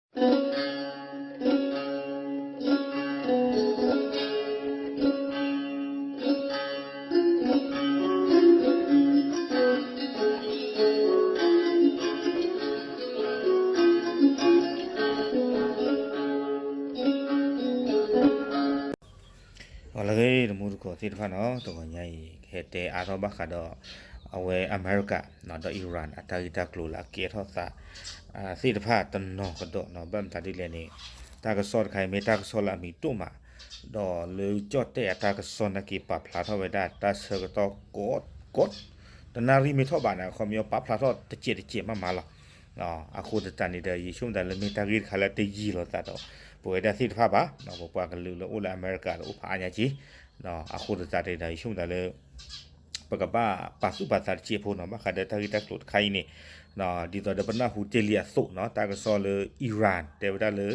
အလၢဂ့ၤ တမူတကိးသ့ၣ်တဖၣ်နီၤ, တဂီၤညါအံၤ ကဟဲတဲအါထီၣ်ဘၣ်ဃးဒီး အဝဲအမဲရကၤ ဒီး Iran အတၢ်ဂ့ၢ်တၢ်ကျိၤလၢအကဲထီၣ်သးသ့ၣ်တဖၣ်တနီၤကဒီးနီၤ, ဘၣ်မတၤဒ်လဲၣ်န့ၣ် တၢ်ကစီၣ်တခါအံၤမ့ၢ်တၢ်ကစီၣ်လၢအမံၤဒိၣ်မး, ဒီးလၢကၠီၣ်တဲၣ်အတၢ်ကစီၣ်နာ်က့ ပာ်ဖျါထီၣ်ဝဲဒၣ်တၢ်ဆၢကတီၢ်ကိးကိး တနၣ်ရံၣ်မ့ၢ်ထီၣ်ဘးန့ၣ် အခီပညီပာ်ဖျါထီၣ်တစဲးတစဲးမးမးလီၤ. အဃိသတးန့ၣ်ဒီး ယဆိကမိၣ်သးလၢမ့ၢ်တၢ်ဂ့ၢ်တခါလၢတယံာ်လိာ်သးဒီး ပဝဲဒၣ်သ့ၣ်တဖၣ်ဘၣ်, ပပှၤကလုာ်လၢအိၣ်လၢအမဲရကၤဒီးအိၣ်ဖးအါညါက့ၤ, အဃိသတးန့ၣ်ဒီး ယဆိကမိၣ်သးလၢ ပကဘၣ်ပာ်သူၣ်ပာ်သးတစဲးဖိနီၤ, ဘၣ်ဃးဒီးတၢ်ဂ့ၢ်တၢ်ကျိၤတခါအံၤန့ၣ်, ဒ်သိးဒီးပနၢ်ဟူတ့ၢ်လံအသိးနီၤ, တၢ်ကစီၣ်လၢ Iran တဲဝဲဒၣ်လၢ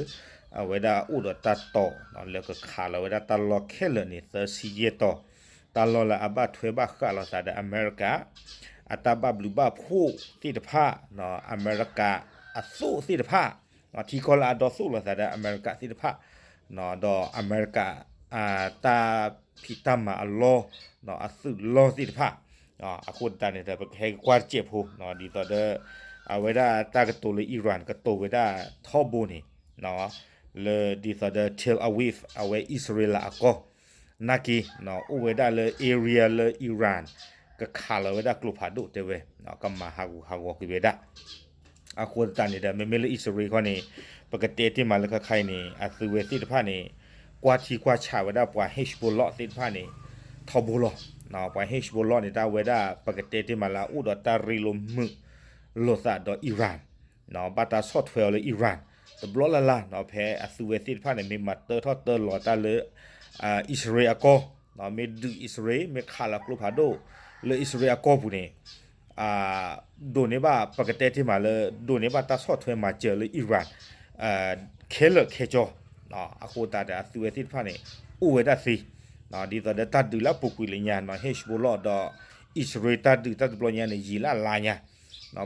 အဝဲဒၣ်အိၣ်ဒီးတၢ်တိာ် လၢကခးလီၤဝဲဒၣ်တၢ်လီၢ်ခဲလၢာ်န့ၣ် သၢဆံယဲၢ်တီၤ, တၢ်လီၢ်လၢအဘၣ်ထွဲဘၣ်ဃးလိာ်သးဒီးအမဲရကၤ အတၢ်ဘၣ်ဘျုးဘၣ်ဖှိၣ်သ့ၣ်တဖၣ်, အမဲရကၤအသိးသ့ၣ်တဖၣ်, ထံကီၢ်လၢအဒီသိၣ်လိာ်သးဒီးအမဲရကၤသ့ၣ်တဖၣ်, ဒီးအမဲရကၤ တၢ်ဖံးတၢ်မၤအလီၢ်, အသုးလီၢ်သ့ၣ်တဖၣ်, အဃိသတးန့ၣ်ဒီး ပကဟဲကကွၢ်တစဲးဖိ, ဒ်သိးဒီး အဝဲဒၣ်တၢ်ကတိၤလၢ Iran ကတိၤဝဲဒၣ်ထီဘိန့ၣ်, လၢဒ်သိးဒီး Tel Aviv အဝဲအံၣ်စရ့လးအကီၢ် နာ်က့ အိၣ်ဝဲဒၣ်လၢ area လၢ Iran ကခးလီၤဝဲဒၣ်ကျိဖးဒိၣ်တဲဝဲ, ကမၤဟးဂူာ်ဟးဂီၤကွံာ်ဝဲဒၣ်. အဃိသတးန့ၣ်ဒီး မ့မ့ၢ်လၢအံၣ်စရ့လးခီန့ၣ် ပကတဲတ့ၢ်မးလၢခဲခါအံၤန့ၣ် အသုဝဲသ့ၣ်တဖၣ်န့ၣ် ကွၢ်ထံကွၢ်ဆးဝဲဒၣ်ပှၤ Hezbollah သ့ၣ်တဖၣ်န့ၣ် ထီဘိလီၤ. ပှၤ Hezbollah န့ၣ် တၢ်ဝဲဒၣ်ပကတဲတ့ၢ်မးလၢအအိၣ်ဒီးတၢ်ရ့လိာ်မုာ်လိာ်သးဒီး Iran ဘၣ်တၢ်ဆီၣ်ထွဲအီၤလၢ Iran တဘျီလၢ်လၢ်နီၤ, ဖဲအသုဝဲသ့ၣ်တဖၣ်န့ၣ် မ့ၢ်မၤတၢထီၣ်တၢလီၤတၢ်လၢ အံၣ်စရ့လးအကီၢ်, မ့ၢ်ဒုးအံၣ်စရ့လး မ့ၢ်ခးလီၤကျိဖးဒိၣ်လၢအံၣ်စရ့လးအကီၢ်ပူၤန့ၣ် ဒိးန့ၢ်ဘၣ် ပကတဲတ့ၢ်မးလၢ ဒိးန့ၢ်ဘၣ်တၢ်ဆီၣ်ထွဲမၤစၢၤလၢ Iran ခဲလၢာ်ခဲဆ့, အဃိသတးဒီးအသုဝဲသ့ၣ်တဖၣ်န့ၣ် အိၣ်ဝဲဒၣ်သ့, ဒ်သိးဒီးတၢ်ဒုးလၢအပူၤကွံာ်လၢညါနီၤ, Hezbollah ဒီးအံၣ်စရ့လးတၢ်ဒုးတၢ်တဘျီညါန့ၣ် ယံာ်လၢအလါညါ,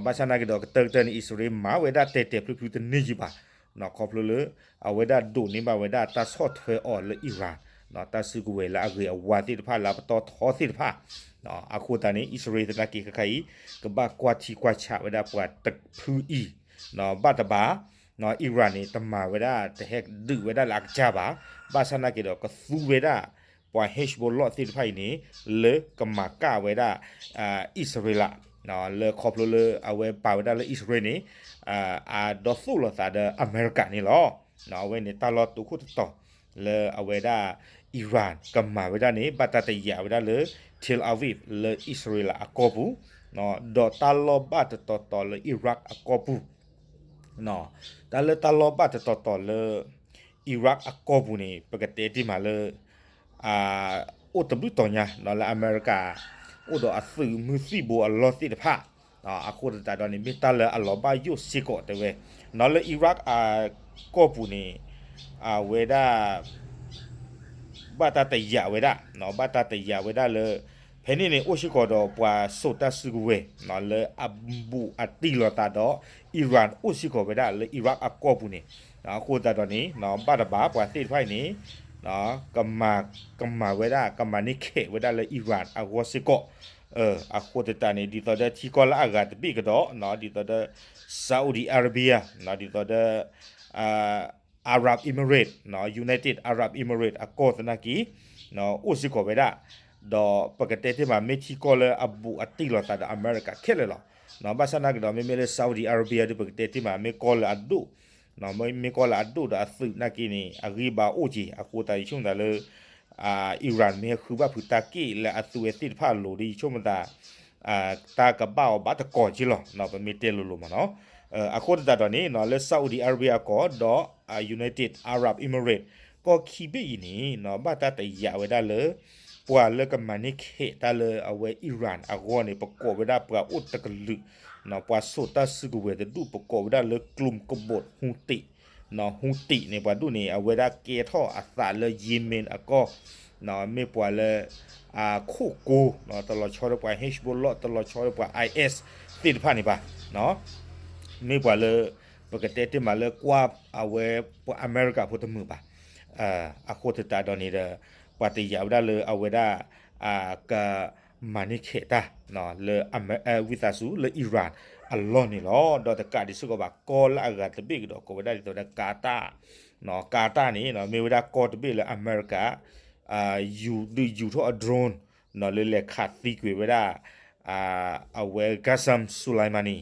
ဘၣ်ဆၣ်နာ်က့ဒီး ကတၢၢ်ကတၢၢ်န့ၣ် အံၣ်စရ့လးမၤဝဲဒၣ်တဲာ်တဲာ်ဖျုးဖျုးတန့ၢ်ယံၤဘၣ်, ခီဖျိလၢ အဝဲဒၣ်ဒိးန့ၢ်ဘၣ်ဝဲဒၣ်တၢ်ဆီၣ်ထွဲအီၤလၢ Iran တၢ်စုကဝဲၤလၢအဂ့ၤအဝါသ့ၣ်တဖၣ်လၢအပတီၢ်ထီသ့ၣ်တဖၣ်, အဃိသတးန့ၣ် အံၣ်စရ့လးသနာ်က့ခဲခါအံၤ ကဘၣ်ကွၢ်ထံကွၢ်ဆးဝဲဒၣ်ပှၤတဖုအံၤ, ဘၣ်တဘၣ် Iran န့ၣ် တမၤဝဲဒၣ် တဟဲဒုးဝဲဒၣ်လၢအကစၢ်ဘၣ်, ဘၣ်ဆၣ်နာ်က့ဒီး ကသူဝဲဒၣ် ပှၤ Hezbollah သ့ၣ်တဖၣ်အံၤန့ၣ် လၢကမၤကၣ်ဝဲဒၣ် အံၣ်စရ့လး, လၢခီဖျိလၢအဝဲပာ်ဝဲဒၣ်လၢအံၣ်စရ့လးန့ၣ် အဒိးသိၣ်လိာ်သးဒီးအမဲရကၤန့ၣ်လီၤ. အဝဲန့ၣ်တၢ်လီၢ်တိခိၣ်တတီၤ လၢအဝဲဒၣ် Iran ကမၤဝဲဒၣ်န့ၣ် ဘၣ်တၢ်တယာ်ဝဲဒၣ်လၢ Tel Aviv လၢအံၣ်စရ့လးအကီၢ်ပူၤ, ဒီးတၢ်လီၢ်ဘၣ်တတီၤတီၤလၢ Iraq အကီၢ်ပူၤ, တၢ်လၢတၢ်လီၢ်ဘၣ်တတီၤတီၤလၢ Iraq အကီၢ်ပူၤန့ၣ် ပကတဲတ့ၢ်မးလၢ အိၣ်တဘျုးတီၤညါ လၢအမဲရကၤ အိၣ်ဒီးအသုးမုၢ်သံၣ်ဘိအလီၢ်သ့ၣ်တဖၣ်, အဃိသတးဒီးန့ၣ် မ့ၢ်တၢ်လၢအလီၤဘၣ်ယိၣ်စ့ၢ်ကီးတဲဝဲ, လၢ Iraq အကီၢ်ပူၤန့ၣ် အဝဲဒၣ် ဘၣ်တၢ်တယာ်ဝဲဒၣ်, ဘၣ်တၢ်တယာ်ဝဲဒၣ်လၢ ဖဲန့ၣ်န့ၣ် အိၣ်စ့ၢ်ကီးဒီးပှၤစိာ်တၢ်စုကဝဲၤ လၢအဘူးအတံၢ်လိာ်သးဒီး Iran အိၣ်စ့ၢ်ကီးဝဲဒၣ်လၢ Iraq အကီၢ်ပူၤန့ၣ်, အဃိသတးဒီးန့ၣ် ဘၣ်တဘၣ်ပှၤသ့ၣ်တဖၣ်အံၤန့ၣ် ကမၤဝဲဒၣ် ကမၤန့ၢ်ခဲးဝဲဒၣ်လၢ Iran အဂီၢ်စ့ၢ်ကီး, အဃိသတးန့ၣ် ဒ်သိးဒီးထံကီၢ်လၢအဂၤတဘ့ၣ်ကဒီး ဒ်သိးဒီး Saudi Arabia ဒ်သိးဒီး Arab Emirates, United Arab Emirates အကီၢ်သနာ်က့ အိၣ်စ့ၢ်ကီးဝဲဒၣ်, ဒီးပကတဲတ့ၢ်မး မ့ၢ်ထံကီၢ်လၢအဘူးအတံၢ်လိာ်သးဒီးအမဲရကၤခဲလၢာ်လီၤ. ဘၣ်ဆၣ်နာ်က့ဒီး မ့မ့ၢ်လၢ Saudi Arabia ဒီး ပကတဲတ့ၢ်မး မ့ၢ်ကီၢ်လၢအဒိၣ်, မ့ၢ်ကီၢ်လၢအဒိၣ်ဒီးအသုးနာ်က့န့ၣ် အဂံၢ်ဘါအိၣ်က့ၤ, အဃိသတးယဆိကမိၣ်သးလၢ Iran မ့ၢ်ဟဲဃုဘၣ်ဖုးတၢ်က့ၣ်လၢအသုးဝဲသ့ၣ်တဖၣ်အလိၤဒီး ယဆိကမိၣ်သး တၢ်ကဘၣ်အီၤဘၣ်တကိးက့လီၤ, ပမ့ၢ်တဲလိၤလိၤမးနီၤ. အဃိသတးဒီးန့ၣ် လၢ Saudi Arabia အကီၢ်ဒီး United Arab Emirates ကီၢ်ခံဘ့ၣ်အံၤန့ၣ် ဘၣ်တၢ်တယာ်ဝဲဒၣ်လၢ ပှၤလၢကမၤန့ၢ်ခဲးတၢ်လၢအဝဲ Iran အဂီၢ်န့ၣ် ပကိးဝဲဒၣ်ပှၤအိၣ်တကလုာ်, ပှၤစိာ်တၢ်စုကဝဲၤတဒူၣ် ပကိးဝဲဒၣ်လၢ ကလုမ်ကဘိး Houthi, Houthi န့ၣ် ပှၤဒူၣ်န့ၣ် အဝဲဒၣ်ကဲထီၣ်အသးလၢ Yemen အကီၢ်, မ့ၢ်ပှၤလၢ အခိၣ်ကိ, တလီၤဆီဒီးပှၤ Hezbollah တလီၤဆီဒီးပှၤ IS သ့ၣ်တဖၣ်န့ၣ်ဘၣ်, မ့ၢ်ပှၤလၢ ပကတဲတ့ၢ်မးလၢကွၢ်အဝဲ ပှၤအမဲရကၤဖိတမုာ်ဘၣ်. အဃိသတးဒီးန့ၣ်ဒီး ပှၤတယာ်ဝဲဒၣ်လၢအဝဲဒၣ် ကမၤန့ၢ်ခဲးတၢ် လၢ ဝံသးစူၤလၢ Iran အလီၢ်န့ၣ်လီၤ. ဒီးတကးဒံးစ့ၢ်ကီးဘၣ် ကီၢ်လၢအဂၤတဘ့ၣ်ကဒီး ကိးဝဲဒၣ်ဒ်သိးဒီး Qatar, Qatar န့ၣ် မ့ၢ်ဝဲဒၣ်ကီၢ်တဘ့ၣ်လၢအမဲရကၤ ယူၤဒုးယူၤထီၣ်အ drone လၢလဲၤခးသံကွံာ်ဝဲဒၣ် အဝဲ Qasem Soleimani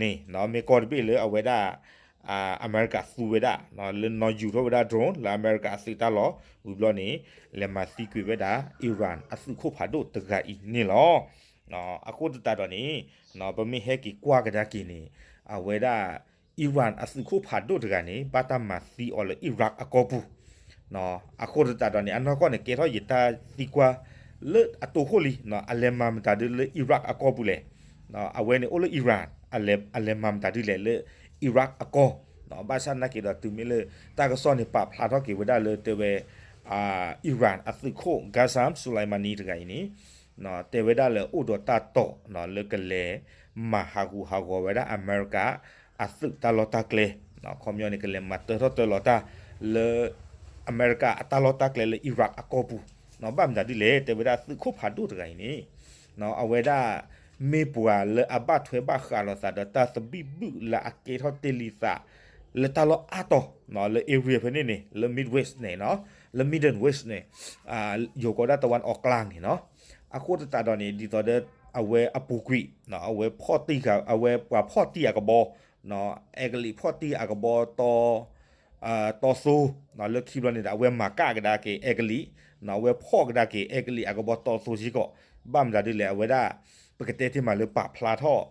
န့ၣ် မ့ၢ်ကီၢ်တဘ့ၣ်လၢအဝဲဒၣ် အမဲရကၤသူဝဲဒၣ် လၢနီၤယူၤထီၣ်ဝဲဒၣ် drone လၢအမဲရကၤအသုးတၢ်လီၢ် ဝံၤဘျီန့ၣ် လဲၤမၤသံကွံာ်ဝဲဒၣ် Iran အသုးခိၣ်ဖးဒိၣ်တဂၤအံၤန့ၣ်လီၤ. အဃိသတးဒီးန့ၣ် ပမ့ၢ်ဟဲက့ၤကွၢ်ကဒါက့ၤန့ၣ် အဝဲဒၣ် Iran အသုးခိၣ်ဖးဒိၣ်တဂၤန့ၣ် ဘၣ်တၢ်မၤသံအီၤလၢ Iraq အကီၢ်ပူၤ အဃိသတးဒီးန့ၣ် အနီၢ်ကီၢ်န့ၣ် ကဲထီၣ်ယတၢ်သံကွၢ်လၢအတိၢ်ခိၣ်လံ အလဲၤမၤမတၤဒုလၢ Iraq အကီၢ်ပူၤလဲၣ်. အဝဲန့ၣ်အိၣ်လၢ Iran အလဲၤမၤမတၤဒုလဲၣ်လၢ Iraq အကီၢ် ဘၣ်ဆၣ်နာ်က့ဒီးတုၤမ့ၢ်လၢ တၢ်ကစီၣ်န့ၣ်ပာ်ဖျါထီၣ်က့ၤဝဲဒၣ်လၢတဲဝဲ Iran အသုးခိၣ် Qasem Soleimani တဂၤအံၤန့ၣ် တဲဝဲဒၣ်လၢအိၣ်ဒီးတၢ်တိာ်လၢကလဲၤမၤဟးဂူာ်ဟးဂီၤဝဲဒၣ်အမဲရကၤအသုးတၢ်လီၢ်တၢ်ကျဲ ခီပညီန့ၣ် ကလဲၤမၤတၢထီၣ်တၢလီၤတၢ်လၢ အမဲရကၤအတၢ်လီၢ်တၢ်ကျဲလၢ Iraq အကီၢ်ပူၤ ဘၣ်မတၤဒ်လဲၣ် တဲဝဲဒၣ်သုးခိၣ်ဖးဒိၣ်တဂၤအံၤန့ၣ် အဝဲဒၣ် မ့ၢ်ပှၤလၢအဘၣ်ထွဲဘၣ်ဃးလိာ်သးဒီးတၢ်သဘံၣ်ဘုၣ်လၢအကဲထီၣ်တ့ၢ်လံသး လၢတၢ်လီၢ်အါတီၤ လၢ area ဖဲန့ၣ်န့ၣ် လၢ Midwest န့ၣ် လၢ Middle West န့ၣ် ယိၤကိးဒၣ် တဝၣ်အီကျါန့ၣ်နီၤ. အဃိသတးဒီးန့ၣ် ဒ်သိးဒီး အဝဲအပူၤကွံာ် အဝဲဖီၣ်တံၢ် အဝဲပှၤဖီၣ်တံၢ်အကဘီ အဲကလံးဖီၣ်တံၢ်အကဘီ တီသိ လၢခံဘျီန့ၣ်ဒီး အဝဲမၤကၣ်ကဒါက့ၤအဲကလံး အဝဲဖီၣ်ကဒါက့ၤအဲကလံးအကဘီတီသိစ့ၢ်ကီး ဘၣ်မတၤဒ်လဲၣ် အဝဲဒၣ် ပကတဲတ့ၢ်မးလၢပာ်ဖျါထီၣ်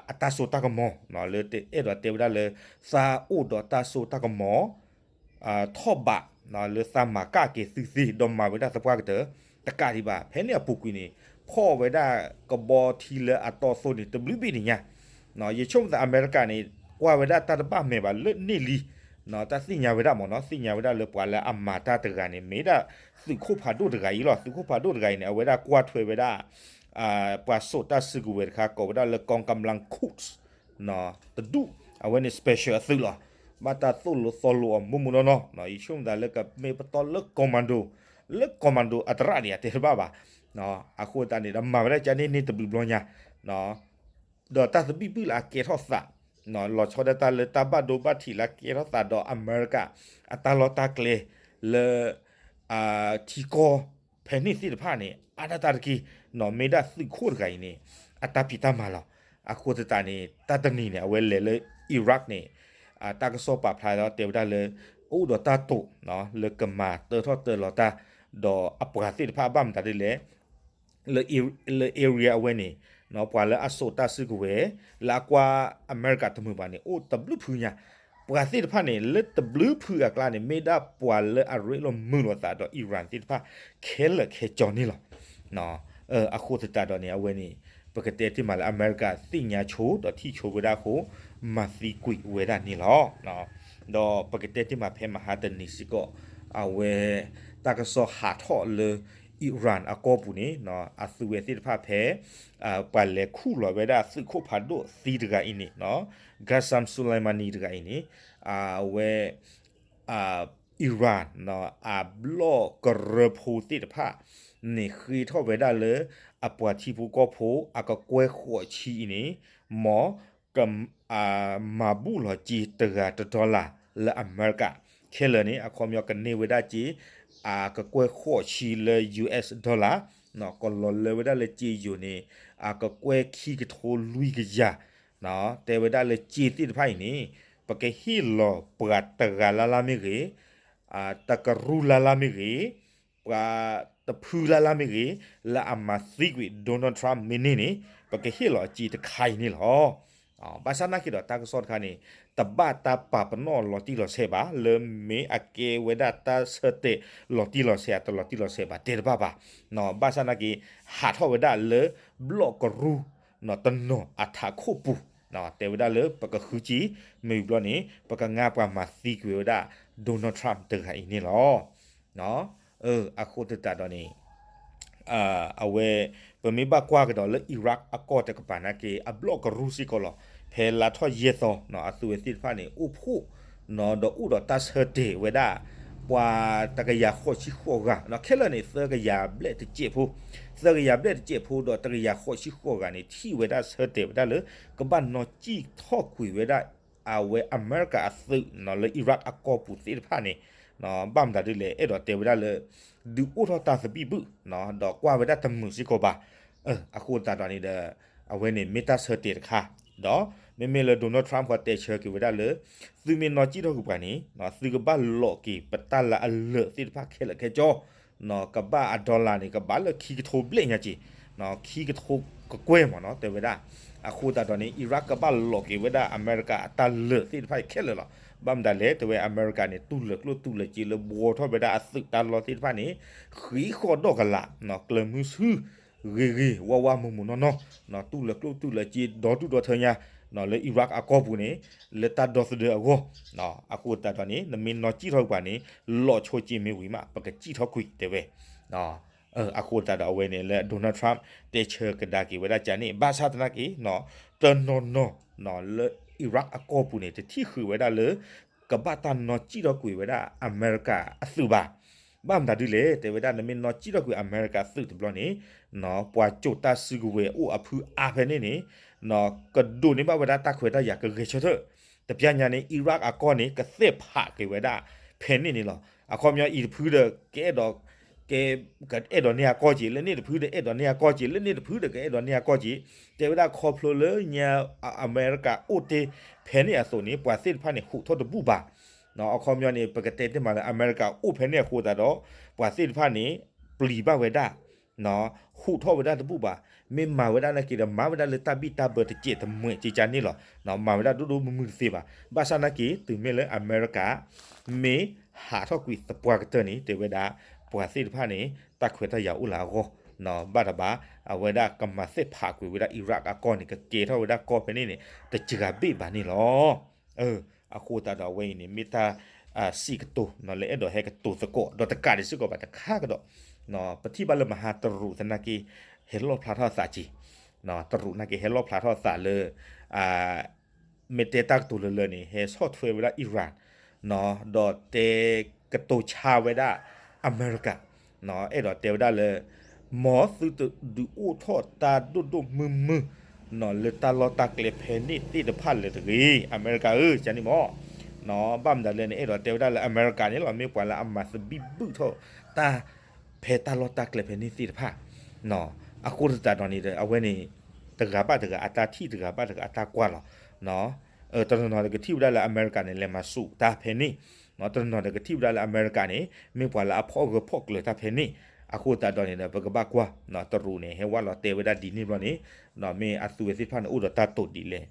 အတၢ်စိတၢ်ကမီၤ လၢအဲၣ်ဒိးတဲဝဲဒၣ်လၢ သးအိၣ်ဒီးတၢ်စိတၢ်ကမီၤ ထီၣ်ဘး လၢသးမၤကၣ်က့ၤသုသ့ ဒီးမၤဝဲဒၣ်သပှၢ်ကတၢၢ် တကးဒံးဘၣ် ဖဲန့ၣ်အပူၤကွံာ်န့ၣ် ဖီၣ်ဝဲဒၣ်ကဘီထံလၢအတီသိန့ၣ် တဘျုးဘ့ၣ်န့ၣ်ညါ ယဆိကမိၣ်သးအမဲရကၤန့ၣ် ကွၢ်ဝဲဒၣ်တၢ်တဘၣ်မဲာ်ဘၣ်လၢန့ၣ်လံ တၢ်သ့ၣ်ညါဝဲဒၣ်မ့ၢ်နီၤ သ့ၣ်ညါဝဲဒၣ်လၢပှၤလၢအမၤတၢ်တဂၤန့ၣ် မ့ၢ်ဒၣ်သုးခိၣ်ဖးဒိၣ်တဂၤအံၤလီၤ. သုးခိၣ်ဖးဒိၣ်တဂၤအံၤန့ၣ် အဝဲဒၣ်ကွၢ်ထွဲဝဲဒၣ် ပှၤစိာ်တၢ်စုကဝဲၤတခါ ကိးဝဲဒၣ်လၢ กองกำลัง Quds တဒူၣ် အဝဲန့ၣ် special အသုးလီၤ. ဘၣ်တၢ်သိၣ်လိသီလိအီၤမူမူနီၢ်နီၢ် ယဆိကမိၣ်သးလၢကမ့ၢ်ပတီၢ်လၢ commando လၢ commando အတရၣ်ဒံးအတဲတဘၣ်ဘၣ်. အဃိသတးန့ၣ်ဒီး မၤဝဲဒၣ်ကန့ၣ်န့ၣ်တဘျုးဘျီညါ ဒီးတၢ်သဘံၣ်ဘုၣ်လၢအကဲထီၣ်သး လီၤဆီဒၣ်တၢ်လၢတၢ်ဘၣ်ဒိဘၣ်ထံးလၢအကဲထီၣ်သးဒီးအမဲရကၤ အတၢ်လီၢ်တၢ်ကျဲလၢ ထံကီၢ်ဖဲန့ၣ်သ့ၣ်တဖၣ်န့ၣ် အါဒၣ်တၢ်တက့ၢ် မ့ၢ်ဒၣ်သုးခိၣ်တဂၤအံၤန့ၣ် အတၢ်ဖံးတၢ်မၤလီၤ. အဃိသတးန့ၣ် တၢ်တနံၤန့ၣ် အဝဲလဲၤလၢ Iraq န့ၣ် တၢ်ကစီၣ်ပာ်ဖျါဒီးတဲဝဲဒၣ်လၢ အိၣ်ဒီးတၢ်တိာ် လၢကမၤတၢထီၣ်တၢလီၤတၢ် ဒီးအပှၤသ့ၣ်တဖၣ်ဘၣ်မတၤဒ်လဲၣ် လၢ လၢ area အဝဲန့ၣ် ပှၤလၢအစိာ်တၢ်စုကဝဲၤ လၢအကွၢ်အမဲရကၤတမုာ်ဘၣ်န့ၣ် အိၣ်တဘျုးဖုညါ ပှၤသ့ၣ်တဖၣ်န့ၣ် လၢတဘျုးဖုအကျါန့ၣ် မ့ၢ်ဒၣ်ပှၤလၢအရ့လိာ်မုာ်လိာ်သးဒီး Iran သ့ၣ်တဖၣ် ခဲလၢာ်ခဲဆ့န့ၣ်လီၤ. အဃိသတးဒီးန့ၣ် အဝဲန့ၣ် ပကတဲတ့ၢ်မးလၢအမဲရကၤသ့ၣ်ညါဆိဒီးထံၣ်ဆိဝဲဒၣ်အဃိ မၤသံကွံာ်ဝဲဒၣ်န့ၣ်လီၤ. ဒီးပကတဲတ့ၢ်မးဖဲမဟါတနံၤစ့ၢ်ကီး အဝဲ တၢ်ကစီၣ်ဟးထီၣ်လၢ Iran အကီၢ်ပူၤန့ၣ် အသုဝဲသ့ၣ်တဖၣ်ဖဲ ပှၤလဲၤခူၣ်လီၤဝဲဒၣ်သုးခိၣ်ဖးဒိၣ်သံတဂၤအံၤန့ၣ် Qasem Soleimani တဂၤအံၤန့ၣ် အဝဲ Iran အဘျီၣ်ကရၢဖိသ့ၣ်တဖၣ်န့ၣ် ဃ့ထီၣ်ဝဲဒၣ်လၢ အပှၤထံဖိကီၢ်ဖိအကကွဲၢ်ဃိးဆံအံၤန့ၣ် မ် မၤဘူၣ်လီၤစ့တဂၤတ dollar လၢအမဲရကၤ ခဲလၢာ်န့ၣ် အခီပညီကန့ၢ်ဝဲဒၣ်စ့ အကကွဲၢ်ဃိးဆံလၢ US dollar ကလီၤလၢဝဲဒၣ်လၢစ့ယိာ်န့ၣ် အကကွဲၢ်ခံကထိလွံၢ်ကယၤ တဲဝဲဒၣ်လၢစ့သ့ၣ်တဖၣ်အံၤန့ၣ် ပကဟ့ၣ်လီၤပှၤတဂၤလၢ်လၢ်မ့ၢ်ဂ့ၤ တကရူၢ်လၢ်လၢ်မ့ၢ်ဂ့ၤ ပှၤတဖုလၢ်လၢ်မ့ၢ်ဂ့ၤ လၢအမၤသံကွံာ် Donald Trump မ့ၢ်န့ၢ်န့ၣ် ပကဟ့ၣ်လီၤအစ့တခါအံၤန့ၣ်လီၤ. ဘၣ်ဆၣ်နာ်က့ဒီးတၢ်ကစီၣ်တခါန့ၣ် တဘၣ်တၢ်ပာ်ပနီၣ်လီၤတံၢ်လီၤဆဲးဘၣ် လၢမ့ၢ်အကဲဝဲဒၣ်တၢ်ဆၢတဲာ်လီၤတံၢ်လီၤဆဲး အတလီၤတံၢ်လီၤဆဲးဘၣ်တဲတဘၣ်ဘၣ်. ဘၣ်ဆၣ်နာ်က့ ဟးထီၣ်ဝဲဒၣ်လၢ ဘျီၣ်ကရူၢ် တနီၤအထးခိၣ်ပူၤ တဲဝဲဒၣ်လၢပကဃုစ့ မ့ၢ်ဘျီန့ၣ် ပကငါပှၤမၤသံကွံာ်ဝဲဒၣ် Donald Trump တဂၤအံၤန့ၣ်လီၤ. အဃိသတးဒီးန့ၣ် အဝဲ ပမ့ၢ်ဘၣ်ကွၢ်ကဒီးလၢ Iraq အကီၢ်တကပၤနာ်က့ အဘျီၣ်ကရူၢ်စ့ၢ်ကီးလီၤ. ဖဲလါထီၣ်ယဲၢ်သီ အသုဝဲသ့ၣ်တဖၣ်န့ၣ် အိၣ်ဖှိၣ် ဒီးအိၣ်ဒီးတၢ်ဆၢတဲာ်ဝဲဒၣ် ပှၤတကယၤဃိးဆံဃိးဂၤ ခဲလၢာ်န့ၣ် သၢကယၤဘျဲၣ်တစဲးဖိ, သၢကယၤဘျဲၣ်တစဲးဖိဒီးတကယၤဃိးဆံဃိးဂၤန့ၣ် ထံၣ်ဝဲဒၣ်ဆၢတဲာ်ဝဲဒၣ်လၢ ကဘၣ်နီၣ်စံၣ်ထီၣ်ကွံာ်ဝဲဒၣ် အဝဲအမဲရကၤအသုး လၢ Iraq အကီၢ်ပူၤသ့ၣ်တဖၣ်န့ၣ် ဘၣ်မတၤဒ်လဲၣ် အဲၣ်ဒိးတဲဝဲဒၣ်လၢ ဒုးအိၣ်ထီၣ်တၢ်သဘံၣ်ဘုၣ် ဒီးကွၢ်ဝဲဒၣ်တမုာ်စ့ၢ်ကီးဘၣ်. အဃိသတးဒီးန့ၣ်ဒီး အဝဲန့ၣ်မ့ၢ်တၢ်ဆၢတဲာ်တခါ ဒီးမ့မ့ၢ်လၢ Donald Trump ဃီတဲဆၢက့ၤဝဲဒၣ်လၢ သုမ့ၢ်နီၣ်စံၣ်ထီၣ်ကွံာ်ပှၤန့ၣ် သုကဘၣ်လိးက့ၤပတၢ်လၢအလၢာ်သ့ၣ်တဖၣ်ခဲလၢာ်ခဲဆ့ ကဘၣ်အ dollar န့ၣ် ကဘၣ်လၢခံကထိဘျဲၣ်ညါက့ၤ ခံကထိကကွဲၢ်မ့ၢ်နီၤ တဲဝဲဒၣ်. အဃိသတးဒီးန့ၣ် Iraq ကဘၣ်လိးက့ၤဝဲဒၣ်အမဲရကၤအတၢ်လၢာ်သ့ၣ်တဖၣ်ခဲလၢာ်လီၤ. ဘၣ်မတၤလဲၣ် တဲဝဲအမဲရကၤန့ၣ် တူၢ်လၢာ်ကျိၣ်တူၢ်လၢာ်စ့လၢဘှီထီၣ်ဝဲဒၣ်အသုးတၢ်လီၢ်သ့ၣ်တဖၣ်န့ၣ် ဃံးဃီၣ်ဒီၣ်ကလာ် ကျၢၤမုဆူၣ် ဂ့ၤဂ့ၤဝါဝါမုာ်မုာ်နီၢ်နီၢ် တူၢ်လၢာ်ကျိၣ်တူၢ်လၢာ်စ့ဒီဒူၣ်ဒီထၢညါ လၢ Iraq အကီၢ်ပူၤန့ၣ် လၢတၢ်ဒီသဒၢအဂီၢ်. အဃိသတးဒီးန့ၣ် နမ့ၢ်နီၣ်စံၣ်ထီၣ်ကွံာ်ပှၤန့ၣ် လိးဆိက့ၤမ့ၢ်ဝံၤမး ပကစံၣ်ထီၣ်ကွံာ်တဲဝဲ အဃိသတးဒီးအဝဲန့ၣ်လၢ Donald Trump တဲဆၢကဒါက့ၤဝဲဒၣ်ကန့ၣ် ဘၣ်ဆၣ်သနာ်က့ တနီၤနီၤ လၢ Iraq အကီၢ်ပူၤန့ၣ် တထံၣ်ဃုာ်ဝဲဒၣ်လၢ ကဘၣ်တၢ်နီၣ်စံၣ်ထီၣ်ကွံာ်ဝဲဒၣ်အမဲရကၤအသုးဘၣ်. ဘၣ်မတၤဒ်လဲၣ် တဲဝဲဒၣ် နမ့ၢ်နီၣ်စံၣ်ထီၣ်ကွံာ်အမဲရကၤသုးတဘျီန့ၣ် ပှၤစိာ်တၢ်စုကဝဲၤအိၣ်အဖုအါဖဲန့ၣ်န့ၣ် ကဒိးန့ၢ်ဘၣ်ဝဲဒၣ်တၢ်ခွဲးတၢ်ယာ်ကဂဲၤဆၢထၢၣ် တပျၢ်ညါန့ၣ် Iraq အကီၢ်န့ၣ် ကသဲးဖးက့ၤဝဲဒၣ်ဖဲန့ၣ်န့ၣ်လီၤ. အခီပညီအံၤတဖုဒီး ကအဲၣ်ဒိး ကအဲၣ်ဒိးန့ၢ်အကီၢ်က့ၤ လၢန့ၣ်တဖုဒီးအဲၣ်ဒိးန့ၢ်အကီၢ်က့ၤ လၢန့ၣ်တဖုဒီးကအဲၣ်ဒိးန့ၢ်အကီၢ်က့ၤ တဲဝဲဒၣ်ခီဖျိလၢညါ အမဲရကၤအိၣ်တ့ၢ်ဖဲန့ၣ်အသိးန့ၣ် ပှၤသ့ၣ်တဖၣ်န့ၣ် ဟူးထီၣ်တဘူၣ်ဘၣ်. အခီပညီန့ၣ် ပကတဲတ့ၢ်မးလၢအမဲရကၤအိၣ်ဖဲန့ၣ်အဃိသတးဒီး ပှၤသ့ၣ်တဖၣ်န့ၣ် ပျံၤဘၣ်ဝဲဒၣ် ဟူးထီၣ်ဝဲဒၣ်တဘူၣ်ဘၣ်. မ့ၢ်မၤဝဲဒၣ်နာ်က့ဒီး မၤဝဲဒၣ်လၢတၢ်ဘံၣ်တၢ်ဘၢတစဲးတမှဲးကကန့ၣ်လီၤ. မၤဝဲဒၣ်ဒိၣ်ဒိၣ်မုၢ်မုၢ်တသ့ဘၣ်. ဘၣ်ဆၣ်နာ်က့ တုၤမ့ၢ်လၢအမဲရကၤ မ့ၢ်ဟးထီၣ်ကွံာ်သပှၢ်ကတၢၢ်န့ၣ် တဲဝဲဒၣ် ပှၤသ့ၣ်တဖၣ်န့ၣ် တၢ်ခွဲးတၢ်ယာ်အိၣ်လၢအဂီၢ် ဘၣ်တဘၣ် အဝဲဒၣ်ကမၤသဲးဖးကွံာ်ဝဲဒၣ် Iraq အကီၢ်န့ၣ် ကကဲထီၣ်ဝဲဒၣ်ကီၢ်ဖဲန့ၣ်န့ၣ် တစှၤဘ့ၣ်ဘၣ်န့ၣ်လီၤ. အဃိသတးဒီးအဝဲအံၤန့ၣ် မ့ၢ်တၢ်စံးကတိၤလၢအဲၣ်ဒိးဟဲကတိၤသကိး ဒီးတကးဒံးစ့ၢ်ကီးဘၣ်တခါကဒီး ပထံၣ်ဘၣ်လၢမဟါတရူးသနာ်က့ ဟဲလီၣ်ဖျါထီၣ်အသးက့ၤ တရူးနာ်က့ဟဲလီၣ်ဖျါထီၣ်အသးလၢ မ့ၢ်တဲတၢ်ကတိၤလၢလၢန့ၣ် ဟဲဆီၣ်ထွဲဝဲဒၣ် Iran ဒီးတဲကတိၤဆါဝဲဒၣ်အမဲရကၤ အဲၣ်ဒိးတဲဝဲဒၣ်လၢ မ်သုတဒုးအိၣ်ထီၣ်တၢ်ဒိၣ်ဒိၣ်မုၢ်မုၢ် လၢတၢ်လီၢ်တၢ်ကျဲဖဲန့ၣ်သ့ၣ်တဖၣ်လၢၤတဂ့ၤ အမဲရကၤဧၢ ကန့ၣ်မ့ၢ် ဘၣ်မတၤလဲၣ်န့ၣ် အဲၣ်ဒိးတဲဝဲဒၣ်လၢအမဲရကၤန့ၣ်လီၤ မ့ၢ်ပှၤလၢအမၤသဘံၣ်ဘုၣ်ထီၣ်တၢ် ဖဲတၢ်လီၢ်တၢ်ကျဲဖဲန့ၣ်သ့ၣ်တဖၣ် အဃိသတးဒီးန့ၣ်ဒီး အဝဲန့ၣ် တဂၤဘၣ်တဂၤအတၢ်ထံၣ် တဂၤဘၣ်တဂၤအတၢ်ကွၢ်လီၤ. တနီၤနီၤဒီးကထံၣ်ဝဲဒၣ်လၢအမဲရကၤန့ၣ် လဲၤမၤစူးတၢ်ဖဲန့ၣ်, တနီၤနီၤဒီးကထံၣ်ဝဲဒၣ်လၢအမဲရကၤန့ၣ် မ့ၢ်ပှၤလၢအဖီၣ်ဂၢၢ်ဖီၣ်ကျၢၤတၢ်ဖဲန့ၣ်. အဃိသတးဒီးန့ၣ်ဒီး ပကဘၣ်ကွၢ် တရူးန့ၣ် ဟဲဝဲလီၤတဲဝဲဒၣ်ဒ်န့ၣ်ဘျီန့ၣ် မ့ၢ်အသုဝဲသ့ၣ်တဖၣ်န့ၣ် အိၣ်ဒီးတၢ်တိာ်ဒ်လဲၣ်,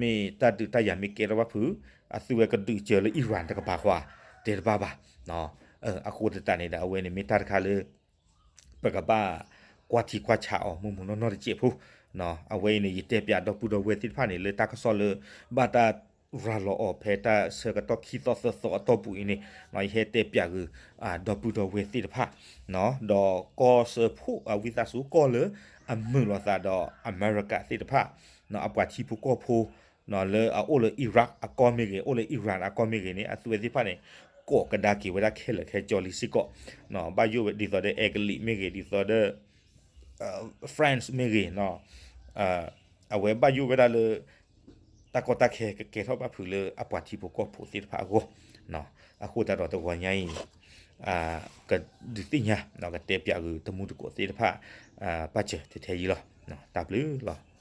မ့ၢ်တၢ်ဒုးတၢ်ယၤမ့ၢ်ကဲထီၣ်ဘၣ်ဖုး အသုဝဲကဒုးစၢၤလၢ Iran တကပၤဃီ တဲတဘၣ်ဘၣ်. အဃိသတးန့ၣ်ဒီး အဝဲန့ၣ်မ့ၢ်တၢ်တခါလၢ ပကဘၣ်ကွၢ်ထံကွၢ်ဆးအီၤ မုၢ်မုၢ်နီၢ်နီၢ်တစဲးဖိ. အဝဲအံၤန့ၣ် ယတဲပၠးဒီပုၢ်ဒီဝဲၢ်သ့ၣ်တဖၣ်န့ၣ် လၢတၢ်ကစီၣ်လၢ ဘၣ်တၢ်ရၤလီၤအီၤဖဲတၢ်ဆၢကတီၢ်ခံသီသၢသီအတီၢ်ပူၤအံၤန့ၣ် ယဟဲတဲပၠးဂုာ် ဒီပုၢ်ဒီဝဲၢ်သ့ၣ်တဖၣ်, ဒီးကီၢ်စၢဖှိၣ် ဝံသးစူၤကီၢ်လၢအမုာ်လိာ်သးဒီးအမဲရကၤသ့ၣ်တဖၣ် အပှၤထံဖိကီၢ်ဖိ လၢအအိၣ်လၢ Iraq အကီၢ်မ့ၢ်ဂ့ၤ အိၣ်လၢ Iran အကီၢ်မ့ၢ်ဂ့ၤန့ၣ် အသုဝဲသ့ၣ်တဖၣ်န့ၣ် ကိးကဒါက့ၤဝဲဒၣ်ခဲလၢာ်ခဲဆ့လံစ့ၢ်ကီး, ဘၣ်ယိၣ်ဝဲဒ်သိးဒီး အဲကလံးမ့ၢ်ဂ့ၤ ဒ်သိးဒီး France မ့ၢ်ဂ့ၤ, အဝဲဘၣ်ယိၣ်ဝဲဒၣ်လၢ တၢ်ကီတၢ်ခဲကကဲထီၣ်ဘၣ်ဖုးလၢအပှၤထံဖိကီၢ်ဖိသ့ၣ်တဖၣ်အဂီၢ်, အဃိသတးဒီးတဂီၤညါအံၤ ကဒုးသ့ၣ်ညါ ကတဲပၠးဂုာ်တမူတကိးသ့ၣ်တဖၣ် ဘၣ်စၢၤထဲထဲအံၤလီၤ. တၢ်ဘျုးလီၤ.